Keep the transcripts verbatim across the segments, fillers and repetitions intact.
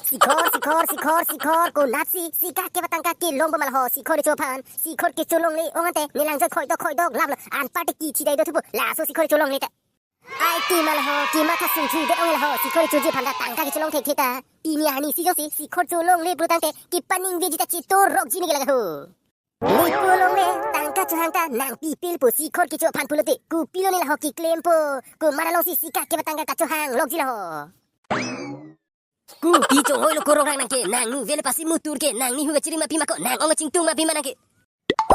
Sikhor, sikhor, sikhor, sikhor, konatsi sika kep atangka kelong bom ma la ho, sikhor kecho aphan, sikhor kecho longle ong ante, ne lang joi khoidok khoidok laplo, anparta kithi dai do thupo, laso sikhor kecho longle ta. Ai ti ma la ho, kematha sungthu det ong la ho, sikhor kechoji aphan ta tangka kecho long thekthe ta. Pini arnisi jongsi sikhor kecho longle pulotangte, kepaningveji ta chetorokji neke la ho. Nipu longle, tangka chohang ta nangpipilpo sikhor kecho aphan pulote, kopilo ne la ho keklempo, komat alongsi sika kep atangka kachohang lokji la ho. Kopi chonghoi lo ko Rongrak nang ke, nangni vele pasi mutur ke, nangni hu kachiri ma pi ma ko, nang ong chingtung ma pi ma nang ke.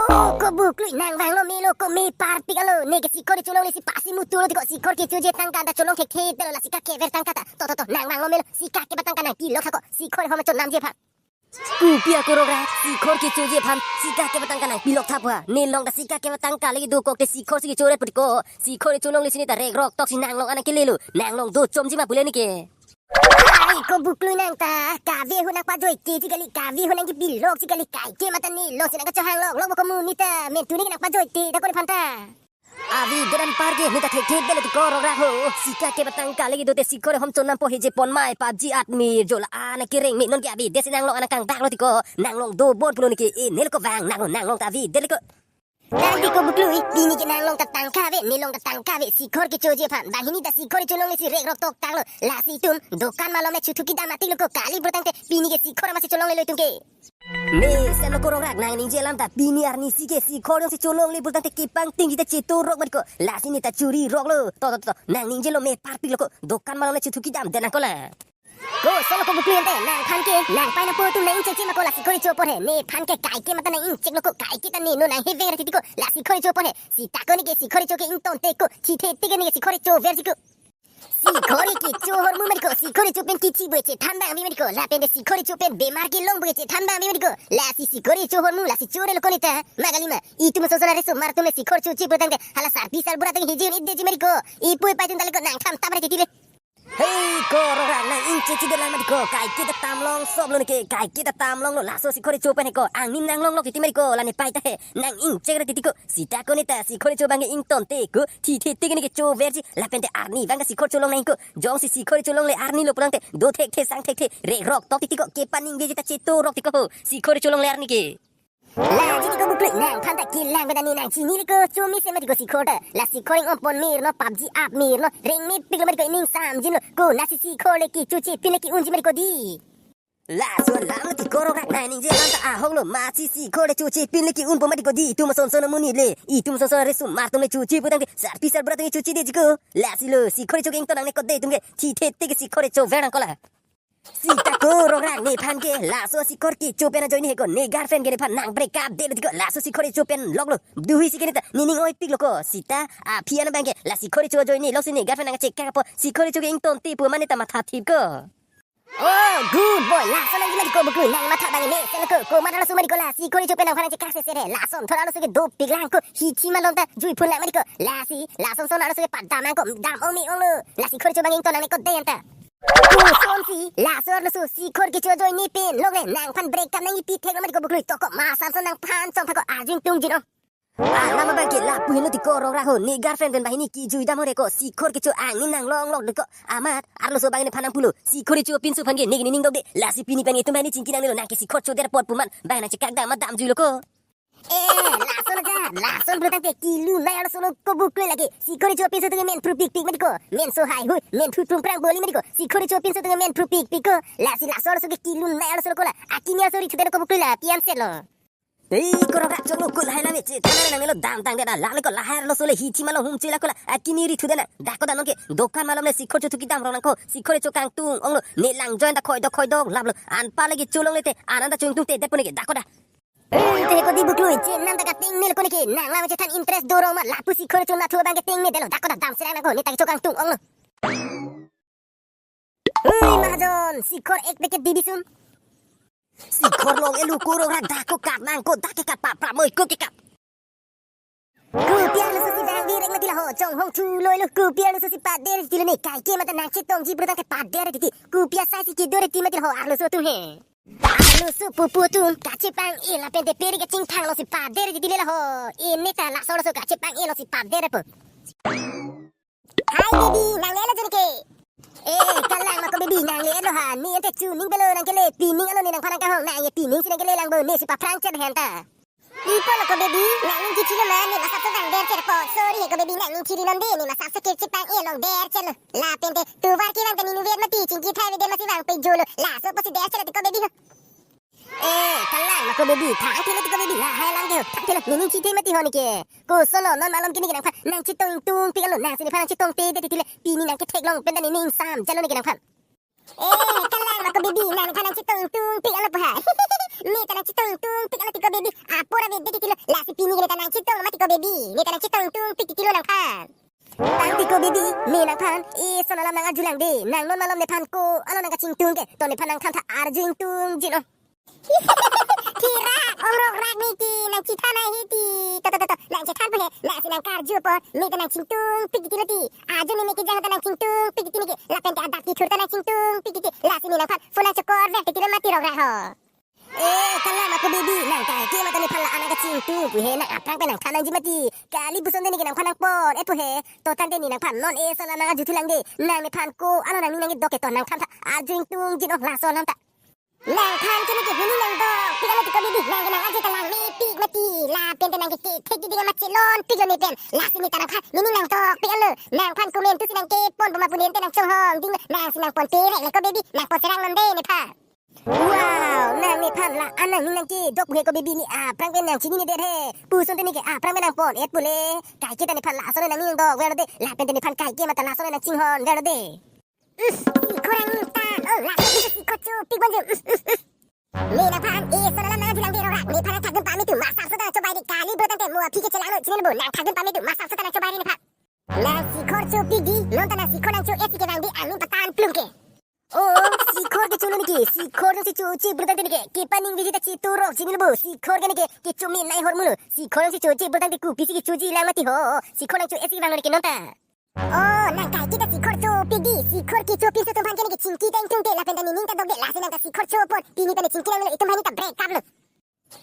O ko Buklui, nang vanglo melo, ko me parpik alo, neke sikhor kecho longle si pasi mutur lo te ko, sikhor kechoji atangka ta cholong thekthe ta lo, la sika kever tangka ta, to to to, nang vanglo melo, sika kep atangka nangpilok tha ko, sikhor hom chonnamji aphan. Kopi ako Rongrak, sikhor kechoji aphan sika kep atangka nangpilok tha pua. Ne long ta sika kep atangka lagi dokok te sikhor si kecho re putiko. Sikhor kecho longle si ne ta rekrok toksi nang long an kelelo. Nang long do chomji ma pule neke. Ai ko Buklui nang ta, kave hu nangpajoite ji kali, kave hu nangkepilokji kali, kaike mata ne longsi nangkachohang lok lok ko mu ne ta, mentu ne nangpajoite ta ko nephan ta. Avi dedan parke ne ta thekthe det lo tiko Rongrak ho. Sika kep atangka lagi dote sikhor hom chonnampo he je pon mai PUBG atmir jo la-an kereng me non ke avi desi nang long an kangdak lo tiko. Nang long dobon pulo neke, e ne lo ko vang nang long, nang long ta avi det lo ko. Tang tiko Buklui, pini ke nang long ta tangka ave, ne long ta tangka ave, sikhor kechoji aphan, banghini ta sikhor kecho longle si rekrok toktak lo, lasi itum dokan malom le chuthu kedam atik lo ko, kali pulotangte, pini ke sikhor amatsi cholongle lo itum ke. Mesen lo ko Rongrak, nang ningje alam ta, pini arnisi ke sikhor jongsi cholongle pulotangte kepangtingji ta chetorok ma tiko, lasi ne ta chorirok lo, to to to, nang ningje lo me parpik lo ko, dokan malom le chuthu kedam det nang ko la. Koson lo ko Buklui ante, nangphan ke, nang pai nangpo atum nang ingchek chek ma ko la sikhor kecho apor he, nephan ke kaike mata nang ingchek lo ko, kaike ta ne non nang heveng ra titi ko, la sikhor kecho apor he, sita ko neke sikhor kecho ke ingtonte ko, thithe te ke neke sikhor kecho verji ko. Sikhor kecho ahormu ma tiko, sikhor kecho pen kithi bue chethan bang ave ma tiko, lapen te sikhor kecho pen bemar kelong bue chethan bang ave ma tiko, lasi sikhor kecho ahormu lasi cho re lo ko ne ta, ma kali ma, itum ason ason arisomar atum le sikhor kechoche pulotangte, hala sarpi sarbura tang hijin idetji ma tiko, ipu ipai atum ta le ko nang thamtap ra titi le. Hei ko Rongrak, nang ingchek chek det lang ma tiko, kaike ta tam long sop lo neke, kaike ta tam long lo, laso sikhor kecho pen he ko, angnim nang long lok titi ma tiko, la ne pai ta he, nang ingchek ra titi ko, sita ko ne ta sikhor kecho abang ke ingtonte ko, thithe te ke neke cho verji, lapen te arni abang ke sikhor cholong nang ko, jongsi sikhor kecho longle arni lo pulotangte, do thekthe sang thekthe, rekrok tok titi ko, kepaningveji ta chetorok tiko ho, sikhor kecho longle arni ke. Laji tiko Buklui, nangphan ta kelang beda ne nang chini le ko, chomisen ma tiko sikhor ta, la sikhor ing-om pon mir no, PUBG ap mir no, reng mepik lo ma tiko, ining samjin lo, konatsi sikhor le kechoche pin le ke-unji ma tiko di. Laso alam lo tiko Rongrak, nang ningje alam ta ahok lo, matsi sikhor le choche pin le ke-unpo ma tiko di, itum ason ason amonit le, itum ason ason arisomar atum le choche pulotangte, sarpi sarbura atum choche detji ko, lasi lo, sikhor kecho ke ington nangne ko de itum ke, thithe te ke sikhor kecho ver nang ko la. Sita ko Rongrak, nephan ke laso sikhor kecho pen ajoine he ko, ne girlfriend ke nephan nang break up det lo tiko, laso sikhor kecho pen lok lo, duhui si ke ne ta, ne ning oipik lo ko, sita, aphi an abang ke, la sikhor kecho ajoine lok si ne girlfriend nang chekak apot, sikhor kecho ke ingtonte pu ma ne ta matha thip ko. Oh, good boy, laso nangji ma tiko Buklui, nang matha abang mesen lo ko, komat arloso ma tiko la sikhor kecho pen nangphan nang chekak sese re, lason thon arloso ke dopik lang ko, hithi malom ta, jui phun lang ma tiko, lasi, lason son arloso ke padam ang ko, dam ong me ong lo, la sikhor kecho abang ington nangne ko de anta. Kosonsi, laso arloso sikhor kecho ajoine pen lok le nangphan break up nangkipi thek lo ma tiko Buklui, to ko ma samson nangphan chongtha ko arjung tungjin ong. Alam abang ke lapu henlo tiko Rongrak ho, ne girlfriend pen banghini kejui dam ho re ko, sikhor kecho angnim nang long lok de ko, amat, arloso abang nephan nangpulo, sikhor kecho pinso aphan ke neke ne ning dok de, lasi pini pen itum banghini chingki nangne lo, nang ke sikhor chodet apot pu man, bang nang chekak dam ma damjui lo ko. Eh, lason aja, lason pulotangte kelun nai arloso lo ko Buklui lake. Sikhor kecho apinso atum ke men pru pikpik ma tiko, menso haihui, men thu tum prang boli ma tiko. Sikhor kecho apinso atum ke men pru pikpik ko. Lasi laso arloso ke kelun nai arloso lo ko la. Akimi arloso ri thudet ko Buklui la, pi an set lo. Hei, ko Rongrak cholo ko lahai la me chethan nangne lo, dam tang det alam le ko, lahai arloso le hithi malom hum chela ko la. Akimi ri thudet nang, dak ko da non ke. Dokan malom le sikhor kecho thu kedam rong nang ko. Sikhor kecho kangtung ong lo. Ne lang joi anta khoidok khoidok laplo. Anpar lagi cholongle te, an anta chungtung te det pu neke, dak ko da. Eh, te ko di Buklui, chenam ta kating ne lo ko neke, nang la me chethan interest do rong ma, lapu sikhor kecho nathu abang ke ting ne det lo, dak ko da dam serang nang ko, ne ta kecho kangtung ong lo. Hui, mahajon, sikhor ek packet di di sum. Sikhor long elu ko Rongrak, dak ko kap nang ko, dak ke kap pa, pra moi ko ke kap. Kopi arloso si bang direk mati la ho, chonghong thu loi lo, kopi arloso si pader titi lo ne, kaike mata nang chetongji pulotangte pader titi, kopi asai si kedo re ti mati la ho, arloso atum he. Arloso pupu atum, kachepang-e lapen te peri kachingthang along si pader titi le la ho. Ini ta laso arloso kachepang-e along si pader po. Hi baby, nang le lo jeng ke. Eh, kalang ma ko baby, nang le lo ha, ne ente chu ning belo nang kele, pining alo ne nangphan nangkahong, nang ye pining si nang kele lang bo, ne si paphrang chet hen ta. Ipo lo ko baby, nang ning chithi lo ma, ne masap so dang der chet po. Sorry he ko baby, nang ning chithi non de, ne masap so kir chipang e long der chet lo. Lapen te, tovar kevang ta ne inutvet mati, chingki thai ve de masi vang pe jolo. Laso pusi der chet lo ti ko baby ho. Eh, kalang ma ko baby, thang thilo ti ko baby, lahai lang ke, thang thilo, ne ning chithi mati ho ne ke. Koson lo, non malom ke ne ke nangphan nangchetong ingtungpik alo, nang si nephan nangchetongte det titile, pini nang ketheklong pen ta ne ning sam jalo ne ke nangphan. Eh, kalang ma ko baby, nang nephan nangchetong ingtungpik alo pu ha. Ne ta nangchetong ingtungpik alo ti ko baby, apor ave det titilo, lasi pini ke ne ta nangchetong lo mati ko baby, ne ta nangchetong ingtungpik titilo nangphan. Tang ti ko baby, ne nangphan, eh, son alam nang arjulang de, nang non malom nephan ko alo nang kachingtung ke, to nephan nangthan tha arju ingtungji no. Thira, ong rok rak ne ti, nang chithan ahi ti. To, to, to, to, nang chithan po he, nang si nang karju po, ne ta nangchingtungpik titilo ti. Ajo ne ne kejang ta nangchingtungpik titi ne ke, lapen te adap kethur ta nangchingtungpik titi. Lasi ne nangphan phone nangchokor vek titilo mati rok rak ho. Eh, kalang ma ko baby, nang kaike ma ta nephan la-an nang kachingtung pu he, nang aphrang pen nangthan nangji mati. Kali puson te ne ke nangphan nangpon et pu he. To tangte ne nangphan non eh son alam nang arjuthulang de, nang nephan ko alo nang ning nang dok ke to nangthan tha arju ingtungji no, laso alam ta. Nangphan ke ne ke nening nangdokpik alo ti ko baby, nang ke nang arju ta langmepik mati, lapen te nang ke kethek ding ma chelonpik lo ne pen, lasi ne ta nangphan nening nangdokpik alo, nangphan comment tu si nang kepon boma pu ne ente nangchonghong ding, nang si nangpon perek le ko baby, nangpon serang non de nephan. Wow, nang nephan la-an nang ning nang kedok he ko baby, ne aphrang pen nang chini ne det he, puson te ne ke aphrang pen nangpon et pu le, kaike ta nephan lason nang ning nangdok ver lo de, lapen te nephan kaike ma ta lason nang chinghon ver lo de. Us, sikhor angtan. Oh, laso si sikhor chopik bonjo. Us, us, us. Ne nangphan, eh, son alam nang arjulang de rok rak. Nephan nangthakdun pame tu masap so ta nangchobai de, kali bro tangte mo aphi ke chelang lo, chini bo. Nangthakdun pame tu masap so ta nangchobai de nephan. Nang sikhor chopik di, non ta nang sikhor nangcho-e si kevang di, aning patan plung ke. Oh, sikhor kecho lo ne ke, sikhor jongsi choche bro tangte ne ke, kepaning viji ta chitu rok chini bo, sikhor ke ne ke, kecho me nai hor mulo, sikhor jongsi choche bro tangte kopisi kechoji lang mati ho, sikhor nangcho-e si vang lo ne ke non ta. Oh, nang kaike ta sikhor chopik di, sikhor kecho pinso atum aphan ke ne ke chingki ta ingtungte, lapen ta nening ta dokde, lasi nang ta sikhor chopon, pini ta ne chingki nang melo, itum banghini ta break up lo.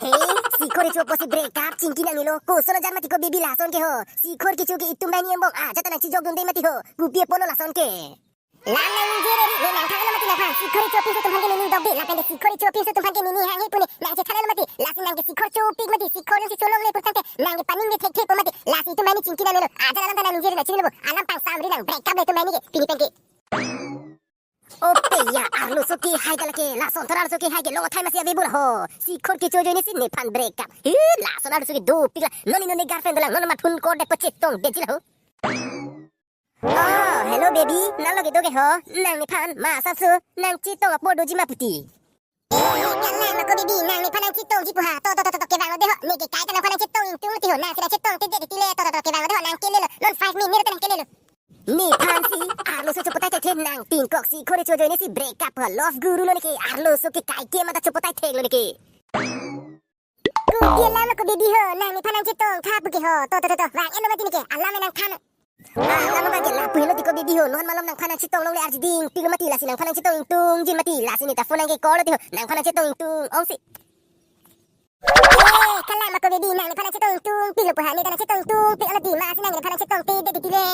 He, sikhor kecho pusi break up, chingki nang melo, koson lo jar mati ko baby lason ke ho, sikhor kecho ke itum banghini angbong ajat ta nangchijokdunde mati ho, kopi apot lo lason ke. Lang nang ningje re ri, ne nangthan lo mati nangphan, sikhor kecho pinso atum aphan ke nening dokde, lapen te sikhor kecho pinso atum aphan ke nening hanghe pu ne nangchethan lo mati, lasi nang ke sikhor chopik mati, sikhor jongsi cholongle pur tangte, nang ke paning ke thekthe po mati, lasi itum banghini chingki nang melo, ajat alam ta nang ningje re nang chini lo bo, alam pangsamri nang break up le itum banghini ke, pini pen ke. Ope ya, arloso ke hai ta lake, lason thora arloso ke hai ke, long thai masi ave bula ho, sikhor kecho ajoine si nephan break up. Hi, lason arloso ke dopik la, non ne non ne girlfriend dolang, non mathun kor det po chetongdetji la ho. Oh, hello baby, nang lo kedo ke ho, nang nephan masap so, nangchetong apor doji ma puti. Eh, kalang ma ko baby, nang nephan nangchetongji pu ha, to, to, to, to, to, kevang lo de ho, ne ke kaike nangphan nangchetong ingtung lo ti ho, nang si nangchetongte det titile, to, to, to, kevang lo de ho, nang kele lo, non five minute ta nang kele lo. Nephan si, arloso chopotai thek nang pingkok, sikhor kecho ajoine si break up ha, love guru lo ne ke, arloso ke kaike ma ta chopotai thek lo ne ke. Kopi alam ko baby ho, nang nephan nangchetong tha pu ke ho, to, to, to, to, vang en lo mati ne ke, alam nangthan. Alam abang ke lapu helo ti ko baby ho, non malom nangphan nangchetong longle arji dingpik lo mati, lasi nangphan nangchetong ingtungji mati, lasi ne ta phone nang kekor lo ti ho, nangphan nangchetong ingtung ong si. Eh, kalang ma ko baby, nang nephan nangchetong ingtungpik lo pu ha, ne ta nangchetong ingtungpik lo ti, masi nang nephan nangchetongte det titile.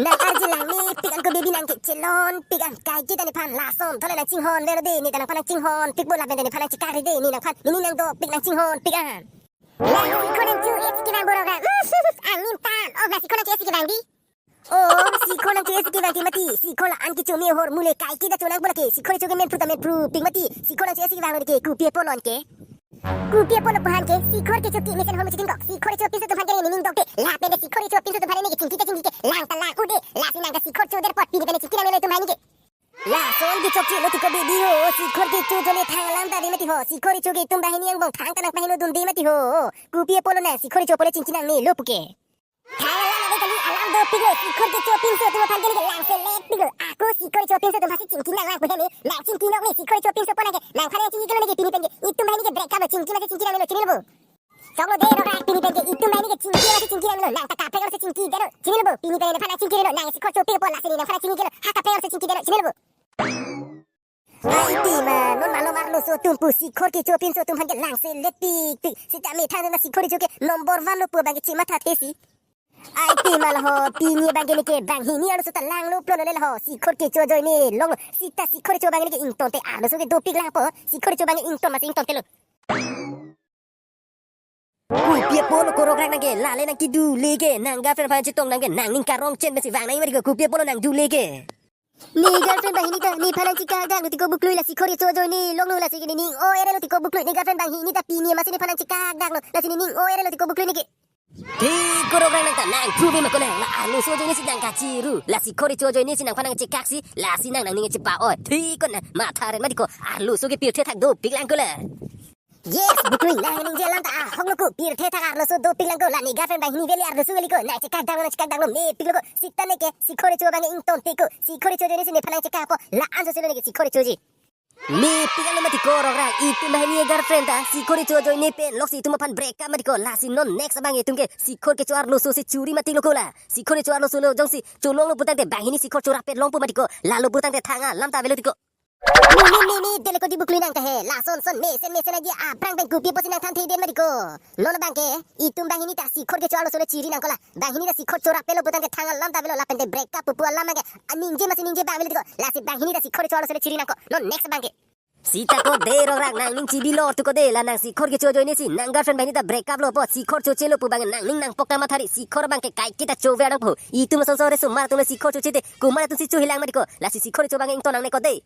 Nang arjulang mepik an ko baby, nang ke chelonpik an, kaike ta nephan lason thole nangchinghon ver lo de, ne ta nangphan nangchinghonpik bo, lapen te nephan nangchekari de, ne nangphan nening nangdokpik nangchinghonpik an. Nang sikhor nangcho-e si kevang bura ka. Angin tan. Oh, nang sikhor nangcho-e si kevang di. Oh, sikhor nangcho-e si kevang ti mati, sikhor la-an kecho me hor mule, kaike ta chonang pu lake, sikhor kecho ke menpru ta menprupik mati, sikhor nangcho-e si kevang lo ke, kopi apot lo an ke. Kopi apot lo pu han ke, sikhor kecho ke mesen hor muchitin kok, sikhor kecho pinso atum aphan ke nening dokde, lapen te sikhor kecho pinso atum aphan ne ke chingki ta chingki ke, lang ta lang-un-e, lasi nang ta sikhor chodet apot, pini pen ne chingki nang melo itum banghini ke. Lason kechokche lo ti ko baby ho, sikhor kecho ajoine thang alam ta ri mati ho, sikhor kecho ke itum banghini angbong thang ta nangpaheno dunde mati ho. Kopi apot lo nang sikhor kecho apot le chingki nang melo pu ke. Thang alam ave kali, alam dopik lo, sikhor kecho pinso atum aphan ke ne ke langseletpik lo. Ako sikhor kecho pinso atum aphan si chingki nang lang pu he ne, nang chingki nok ne, sikhor kecho pinso apot nang ke, nangphan nangchingki ke lo ne ke, pini pen ke itum banghini ke break up lo, chingki masi chingki nang melo, chini lo bo. Sok lo de rok rak, pini pen ke itum banghini ke chingki masi chingki nang melo, nang ta kaprek arloso chingki det lo, chini lo bo, pini pen nephan nangchingki det lo, nang sikhor chopik apot, lasi ne nephan nangchingki det lo, ha kaprek arloso chingki det lo, chini lo bo. Ai tima, non malom arloso atum pu sikhor kecho pinso atum aphan ke langseletpikpik. Sitame thang na sikhor kecho ke number one lo pu abang ke chematha thesi. Ai pi ma la ho, pini abang ke neke banghini arloso ta langlo pulo le la ho, sikhor kecho ajoine longlo, sita sikhor kecho abang neke ingtonte arloso ke dopik lang po, sikhor kecho abang ington masi ingtontelo. Kopi apotlo ko Rongrak nang ke, lale nang kedule ke, nang girlfriend aphan chetong nang ke, nangning karong chen pensi vang nang mati ko, kopi apotlo nang dule ke. Ne girlfriend banghini ta nephan nangchekak daklo tiko buklui, la sikhor kecho ajoine longlo, lasi ke nening o-erelo tiko buklui, ne girlfriend banghini ta pini masi nephan nangchekak daklo, lasi nening o-erelo tiko buklui neke. Thik ko Rongrak nang ta nang prove ma ko nang, la arloso ajoine si nang kachiru, la sikhor kecho ajoine si nangphan nangchekaksi, lasi nang nangning chepa-oi. Thik ko nang matha ret mati ko, arloso ke pirthe thak dopik lang ko la. Yes, buklui, nang ningje alam ta ahoklo ko, pirthe thak arloso dopik lang ko, la ne girlfriend banghini veli arloso veli ko, nangchekak daklo, nangchekak daklo, mepiklo ko, sita neke sikhor kecho abang ingtonte ko, sikhor kecho ajoine si nephan nangchekak po, la-an soselo neke sikhor kechoji. Mepik alo mati ko Rongrak, itum banghini girlfriend ta sikhor kecho ajoine pen loksi itum aphan break up mati ko, lasi non next abang itum ke sikhor kecho arloso si churi matilo ko la, sikhor kecho arloso lo jongsi cholonglo putangte banghini sikhor chorap-et longpo mati ko, lalo putangte thang alam ta avelo tiko. Ni, ni, ni, ni, dele ko di buklui nang ta he. Lason son mesen mesen aji aphrang pen kopi apotsi nang than thekdet mati ko. Non abang ke, itum banghini ta sikhor kecho arloso le chiri nang ko la. Banghini ta sikhor chorap-etlo putangte thang alam ta avelo, lapente break up pupu alam abang ke. A ningje masi ningje abang avelo tiko. Lasi banghini ta sikhor kecho arloso le chiri nang ko. Non next abang ke. Sita ko de Rongrak, nangning chibi lor tu ko de, la nang sikhor kecho ajoine si nang girlfriend banghini ta break up lo po, sikhor chochelo pu abang nangning nangpok ta mathari, sikhor abang ke kaike ta chover nangpo. Itum asonso resomar atum le sikhor chochete, komat atum si chohilang mati ko, lasi sikhor kecho abang ington nangne ko de.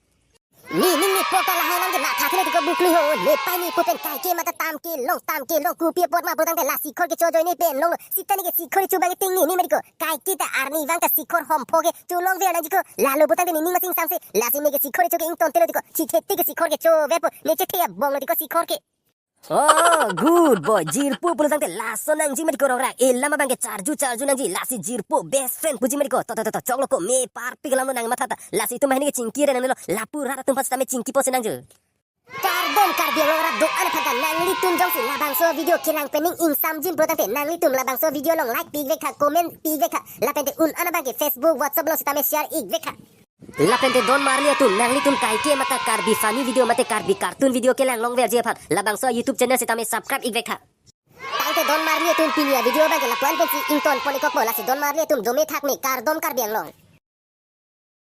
Ne ning ne pok ta lahai nang ke matha thile tiko buklui ho, ne pai ne pu pen kaike mata tam kelong, tam kelong, kopi apot ma putangte la sikhor kecho ajoine pen longlo, sita neke sikhor kecho abang tengne ne mati ko, kaike ta arnivang ta sikhor hompho ke cholongver nangji ko, lalo putangte nening masi ingsamse, lasi neke sikhor kecho ke ingtontelo tiko, chithete ke sikhor kechoverpo, ne chethe abonglo tiko sikhor ke. Oh, good boy. Jirpo pulo tangte lason nangji mati ko Rongrak. Elam abang ke charju charju nangji. Lasi jirpo best friend puji mati ko. To to to to, choklo ko, me parpik alam lo nang matha ta. Lasi itum banghini ke chingki re nangnelo. Lapu rat atum aphan sitame chingkipo si nangji. Kardom Karbi Anglong arat do-an aphan ta, nanglitum jongsi labangso video kelang pen ning ingsamjin putangte, nanglitum labangso video along like pi-ik vek tha, comment pi-ik vek tha. Lapente un-an abang ke Facebook, WhatsApp along sitame share-ik vek tha. Lapente don marli atum, nanglitum kaike mata Karbi funny video mate Karbi cartoon video kelang longverji aphan, labangso YouTube channel sitame subscribe-ik vek tha. Tangte don marli atum, pini avideo abang ke lapu-an pensi ingtonpon-ik kokpo, lasi don marli atum dome thakme, kardom Karbi Anglong.